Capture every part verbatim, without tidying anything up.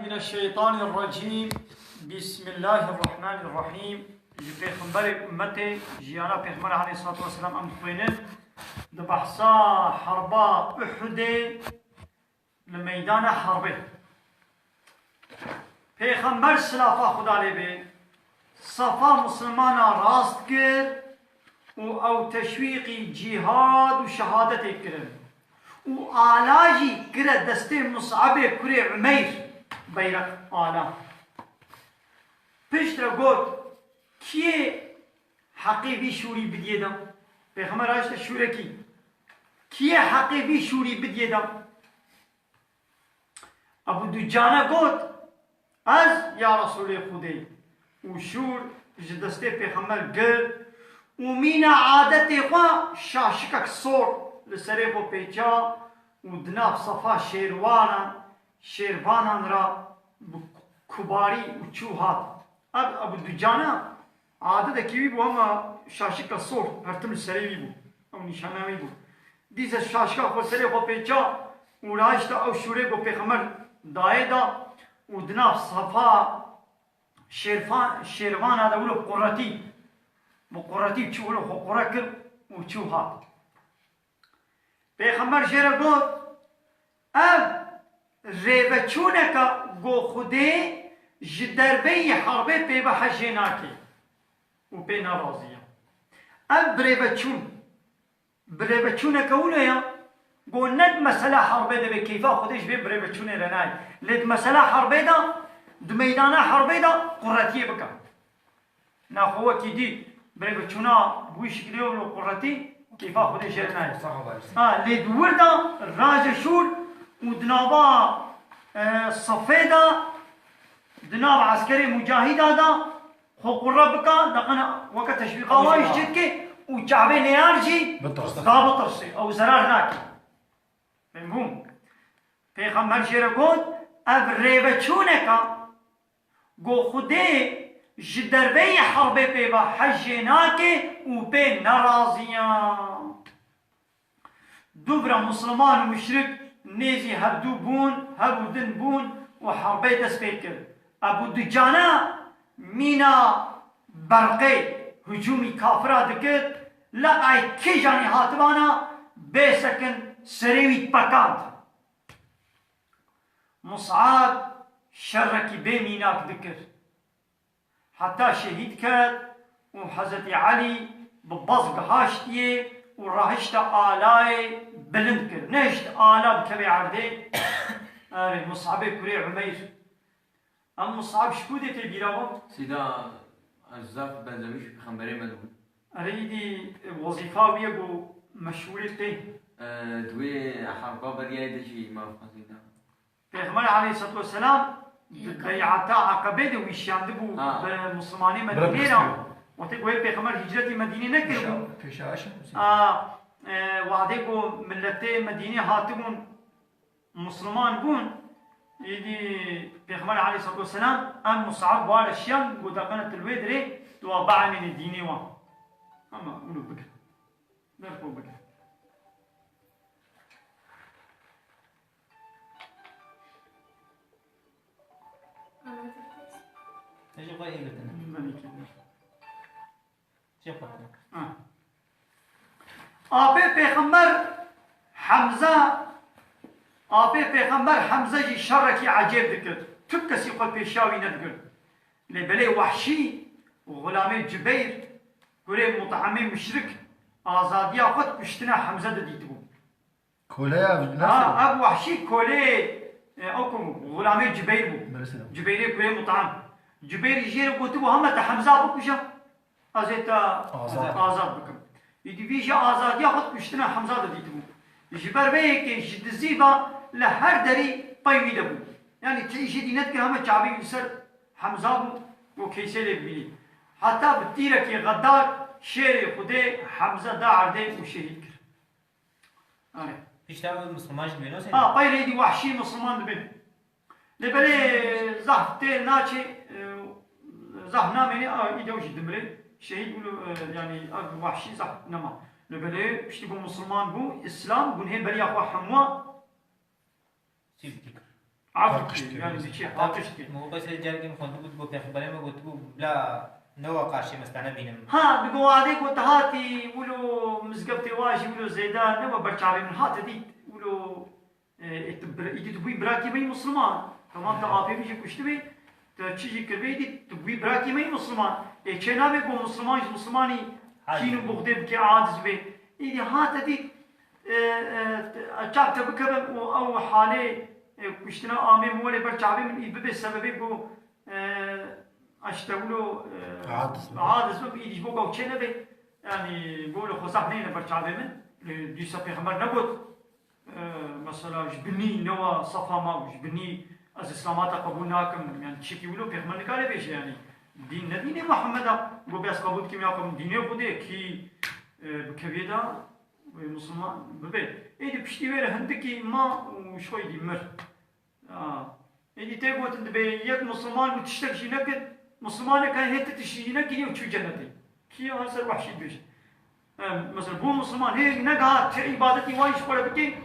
من الشيطان الرجيم. بسم الله الرحمن الرحيم. Ji pêxemberê ummetê, jiyana pêxember aleyhissalatu vesselam em dixwînin. Di behsa herba Uhudê li meydana herbê. Pêxember silafa Xuda lê bê, sefa Muslimana rast kir û ew teşwîqî cîhad û şehadetê kirin. Û ala jî kire destê Mus'abê kurê Umeyr beyreq ala. Piştre got, kiyê heqê vî şûrî bidiyê de? Pêxember raşte şûrekî. Kiyê heqê vî şûrî bidiyê de? Ebu Ducane got, ez ya Resulê Xwedê, û şûr ji destê Pêxember girt û mîna adetê xwe şaşikek sor li serê xwe pêça û di nav sefa şêrwanan, şêrvanan re bi kubarî û çû hat. Ev Ebu Ducane adetekî wî bû, hema şaşika sor her tim li serê wî bû. Ew nîşana wî bû. Dîse şaşka xwe serê xwe pêça û rahişta ew şûrê ku Pêxember dayê da û di nav sefa şêrfa-, şêrvana de wilo quretî, bi quretî çû wilo xwe qure kir û çû hat. Pêxember jê re got, ev rêveçûneke ku Xwedê ji derveyî herbê pê ve hejê nake û pê nerazî ye. Ev birêveçûn, birêveçûneke wilo ye, ku ne di mesela herbê de bê keyfa Xwedê ji vê birêveçûnê re nayê. Lê di mesela herbê de, di meydana herbê de quretiyê bike. Naxwe wekî dî birêveçûna bi wî şiklê û li quretî keyfa Xwedê jê re nayê. Ha, lê di wir de raje şûr û di nava, e, sefê de, di nav eskerê mucahîda de xwe qurre bika, deqena weke teşwîqa wan jî çê dike û çavê neyar jî da bitirsê, ew zerar nake. Fehmbûn? Pêxember jê re got, ev rêveçûneka ku Xwedê ji derveyî herbê pê ve hejê nake û pê nerazî ye. Du vira Musliman û muşrik nêzî hevdû bûn, hev û din bûn û herbê dest pê kir. Ebu Ducane mîna berqê hicûmî kafira dikir, leqay kîjanî hatibana bêsekin serê wî dipekand. Mus'ab şerekî bê mînak dikir. Heta şehîd ket û Hezretî Elî bi baz gihaştiyê û rahişte alayê bilind kir. Nehişt ala bikeve erdê. Erê, Mus'abê kurê Umeyr. Em Mus'ab ji ku dê tê bîra we? Sîda, ez zaf benzemîş pêxemberê me dibû. Erê, îdî wezîfa wî ye ku meşhûrê tê. E, di wê herba beriyayê de jî maf xwezîna. Pêxember aleyhissalatu vesselam di beyata Aqebê de wî şiyandibû bi Muslimanê Medînê re. Wextê ku wê Pêxember hicretî Medînê nekiribû. Pêşa, pêşa Aşe Huseyîn. A, e, wadê ku miletê Medînê hatibûn, Musliman bûn, êdî Pêxember aleyhissalatu vesselam em Mus'ab ware şiyan, got, deqene tu li wê dirê, tu wa biemînî dînê wan. Ama wilo bigir. Ber xwe bigir. Te jî xwe hêgirtine. Belê ki. Çi xwe hêgirtine? Ha. Apê Pêxember Hemze, apê Pêxember Hemze jî şerekî ecêb dikir. Tu kesî xwe pêşiya wî nedigirt. Lê belê Wehşî, xulamê Cibeyr, kurê Mut'imê muşrik, azadiya xwe di kuştina Hemze de dîtibû. Koleya ev Ha, nasıl? Ev Wehşî kolê, e, ew ku xulamê Cibeyr bû. Belê selam. Cibeyrê kurê Mut'im. Cibeyrî jê re gotibû, hema te Hemza bikuje, ez ê te Azad. Azad bikim. Îdî vî jî azadiya xwe di kuştina Hemza de dîtibû. Ji ber vê yekê ji dizî ve li her derî pey wî de bû. Yanî tu îşê dî nedikir, hema çavê wî li ser Hemza bû û keysê lê bibînî. Heta bi tîrekî xedar şêrê Xwedê Hemze da erdê û şehîd kir. Erê. Pişta ew Misliman jî dibê, nasıl? Ha, pey lê dî Wehşî Misliman dibê. Lê belê zahf tê naçê, e, zahf namênê, a, îdew jî dimrê. Şehîd bû, e, yanî ev Wehşî zahf nema. Lê belê piştî ku Misliman bû, Îslam gunhê beriya xwe hemû Sîv dikir. Af dike, yanî diçe paqij dike. Min wextê serê carkê min xwendibû, digot, Pêxemberê me gotibû, bila newe qarşiyê me stenebînim. Ha, digo, wadê ku tu hatî wilo mizgeftê wa jî wilo zêde newe ber çavê min, hate dît wilo, e, e, tu bir-, îdî tu bûyî birakî me yî Musliman. Tamam, tu apê min jî kuştibê, tu çi jî kiribê, îdî tu bûyî birakî me yî Musliman. Ê çê nabe ku Musliman ji Muslimanî kîn û buxdê bike, aciz bê. Îdî hate dît, e, e, çav te bikevin û ew halê, e, kuştina amê min welê ber çavê min, î bibe sebebê ku, e, ez te wilo, e, Aciz bim. Aciz bim, î dî ji bo ku ew çê nebe. Yanî, ku wilo xwe zehf neyne ber çavê min. Lê dîsa Pêxember negot, e, mesela ji binî newa sefa ma û ji binî ez Îslama te qebûl nakim. Yanî tiştekî wilo Pêxember nikare bêje, yanî dîn ne dînê Muhammed a. Ku bê ez qebûl dikim ya ku dînê Xwedê kî, e, bikeviyê de wê Musliman bibe. Êdî piştî wê re hindikî ma û ji xwe êdî mir. Ya. Êdî tê gotin dibê yek Musliman û tiştek jî nekir, Muslimanek heye hê ti tiştî jî nekiriye û çû cenetê. Kî ya ser wehşî dibêje. Em, mesela bû Musliman hê negiha ti îbadetî wan ji xwe re bike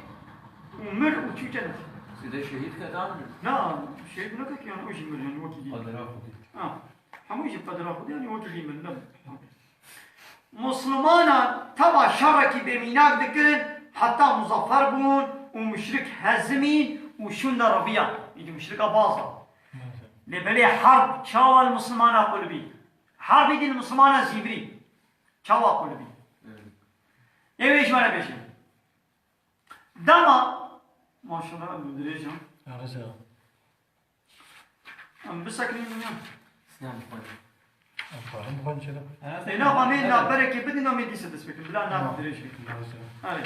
û mir û çû cenetê. Side şehîd ketan mi? Na, şehîd neke ki, yanî o jî mir, yanî wekî dî. Qedera Xwedê. Ha. Hemû jî qedera Xwedê, yanî wekî dî min, ne? Muslimanan teva şerekî bêmînak dikirin, heta muzaffer bûn û muşrik hezimîn û şûn de reviyan. Îdî muşrika baz e. Lê belê herb çawa li Muslimana qulibî? Herbî dî li Muslimana zîvirî. Çawa qulibî? Ê wê ji me re bêje. Dema, maşallah, em dirêj in. Em bisekinîn ya. Sinem xwe. Em karin bixwin çi de? Lê na xwe mê na berekê bidin, em ê dîsa dest bikin. Bila na dirêj bikin. Erê.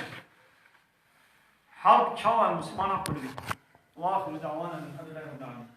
Herb çawa Muslimana qulibî. Wa axiru da'wana elhamdülillahi rabbil alemin.